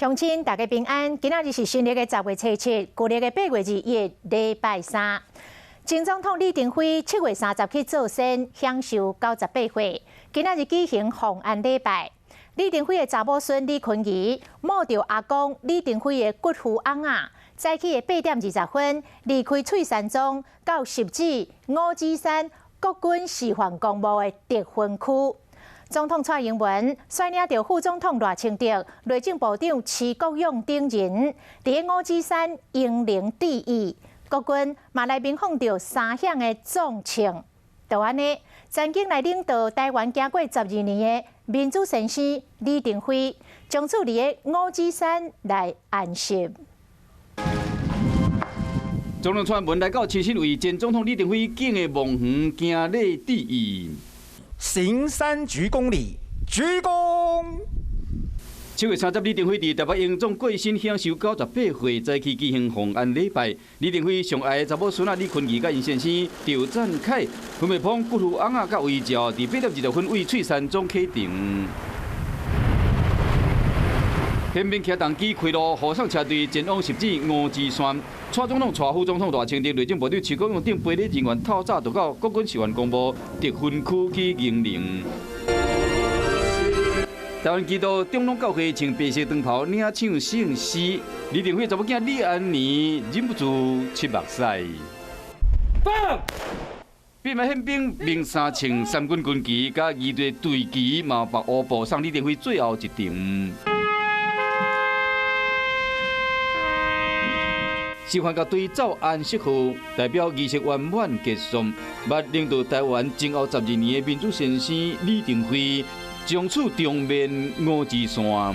鄉親大家平安，今仔日是新曆的10月初7，舊曆的8月21，禮拜三。前總統李登輝7月30去做仙，享壽98歲。今仔日舉行奉安禮拜。李登輝的查某孫李坤儀，冒著阿公李登輝的骨灰甕仔，早起的8點20分離開翠山莊，到汐止五指山國軍示範公墓的特訓區。總統蔡英文率領著副總統賴清德、內政部長徐國勇等人，佇五指山英靈致意。國軍嘛來鳴放著三響的總銃，就按呢，曾經來領導台灣經過12年的民主先生李登輝，從此佇個五指山來安息。總統蔡英文來到親身為前總統李登輝建的墓園行禮致意。行三鞠躬禮，鞠躬。7月30，李登輝佇台北榮總過身，享壽98歲，早起舉行奉安禮拜。李登輝上愛的查某孫仔李坤儀佮𪜶先生趙贊凱，分別捧骨灰甕仔佮遺照，佇8點20分為翠山莊啟程。憲兵騎重機開路，護送車隊前往汐止五指山。蔡總統、蔡副總統賴清德、內政部長徐國勇等陪禮人員透早就到國軍示範公墓特訓區去迎靈。台灣基督長老教會穿白色長袍領唱聖詩，李登輝查某囝李安妮忍不住拭目屎。閉幕憲兵鳴三銃三軍軍旗，佮儀隊隊旗嘛縛烏布送李登輝最後一程。示範樂隊奏安息號，代表儀式圓滿結束。捌領導台灣前後12年的民主先生李登輝，從此長眠五指山。